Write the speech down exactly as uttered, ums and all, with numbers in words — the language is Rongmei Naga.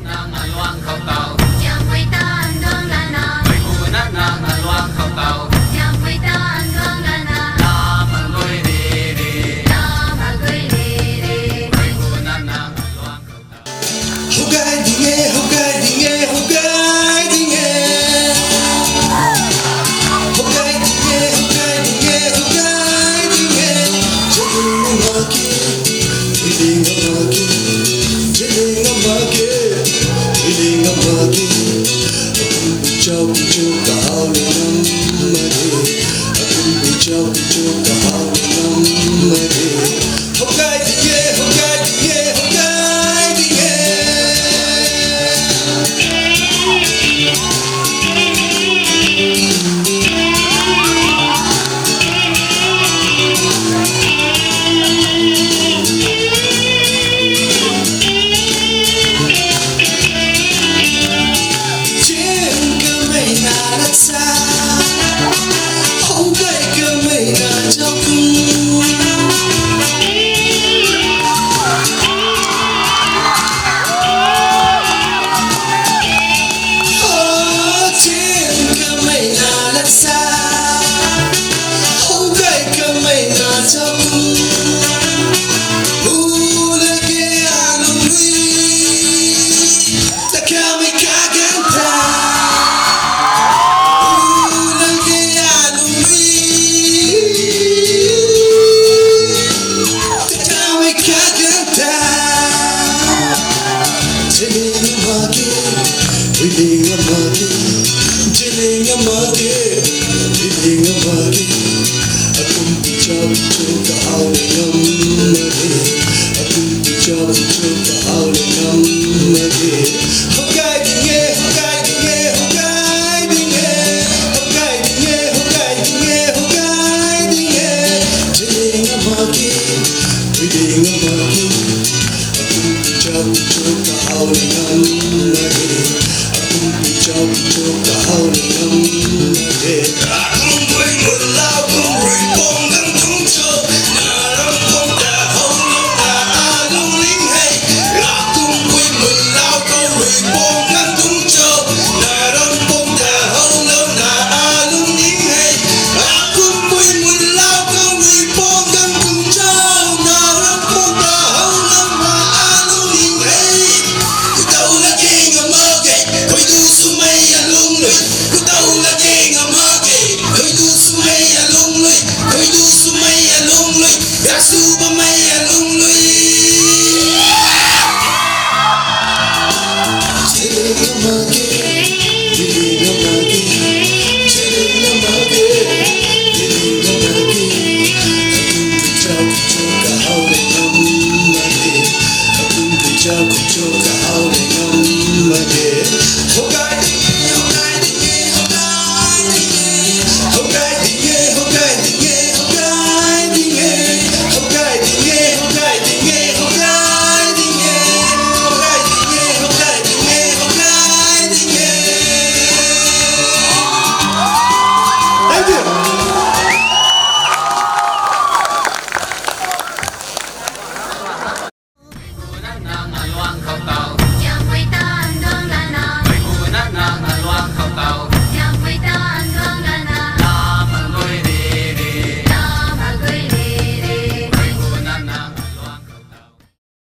Nang aluang khou tau. Tiangpui tan duang lana. Mei pu na nang aluang khou tau. Tiangpui tan duang lana. Lam agui ri ri. Lam agui ri ri. Mei pu na nang aluang khou tau. Hou gay ding e, hou gay ding e, hou gay ding e. Hou gay ding e, hou gay ding e, hou gay ding e. Jading na ma ki, jading na ma ki, jading na ma ki. Ling ama ki, akum pui chau pui chu kahaw le nam ma de. Akum pui chau pui chu kahaw le nam ma de. Hou gay ding e, hou gay ding e, hou gay ding e. Chin kamei na lat sa, hou gay kamei na chau ku. Oh, chin kamei na lat sa, hou gay kamei na chau ku. Pu na ke alung lui, ta kamei ka gan ta. Pu na ke alung lui, ta kamei ka gan ta. Jading ama ki, jading ama ki, jading ama ki, jading ama ki. Akum pui chau pui chu kahaw le nam ma de. Akum pui chau pui chu kahaw le nam ma de. Hou gay ding e, hou gay ding e, hou gay ding e. Hou gay ding e, hou gay ding e, hou gay ding e. Jading ama ki, jading ama ki. Akum pui chau pui chu kahaw le nam ma de. Akum pui chau pui chu kahaw le nam ma de. Akum pui mun lau kum rui pong gang tung cho. Na ram pong ta how lou na a lung ling hei. Akum pui mun lau kum rui pong gang tung cho. Na ram pong ta how lou na a lung ling hei. Akum pui mun lau kum rui pong gang tung cho. Na ram pong ta how lou na a lung ling hei. Ku tau la ke nga ma ke, koi du sw mei a lung lui. Ku tau la ke nga ma ke, koi du sw mei a lung lui. Koi du sw mei a lung lui. Ga sw ba mei a lung lui. Chilin na ma ke, chilin na ma ke, chilin na ma ke, chilin na ma ke. Akum pui chau pui chu kahaw le nam ma ke. Akum pui chau pui chu kahaw le nam ma ke. Hou gay ding e, hou gay ding e, hou gay ding e. Hou gay ding e, hou gay ding e, hou gay ding e. Hou gay ding e, hou gay ding e, hou gay ding e. Hou gay ding e, hou gay ding e, hou gay ding e. Thank you. Nang aluang khou tau.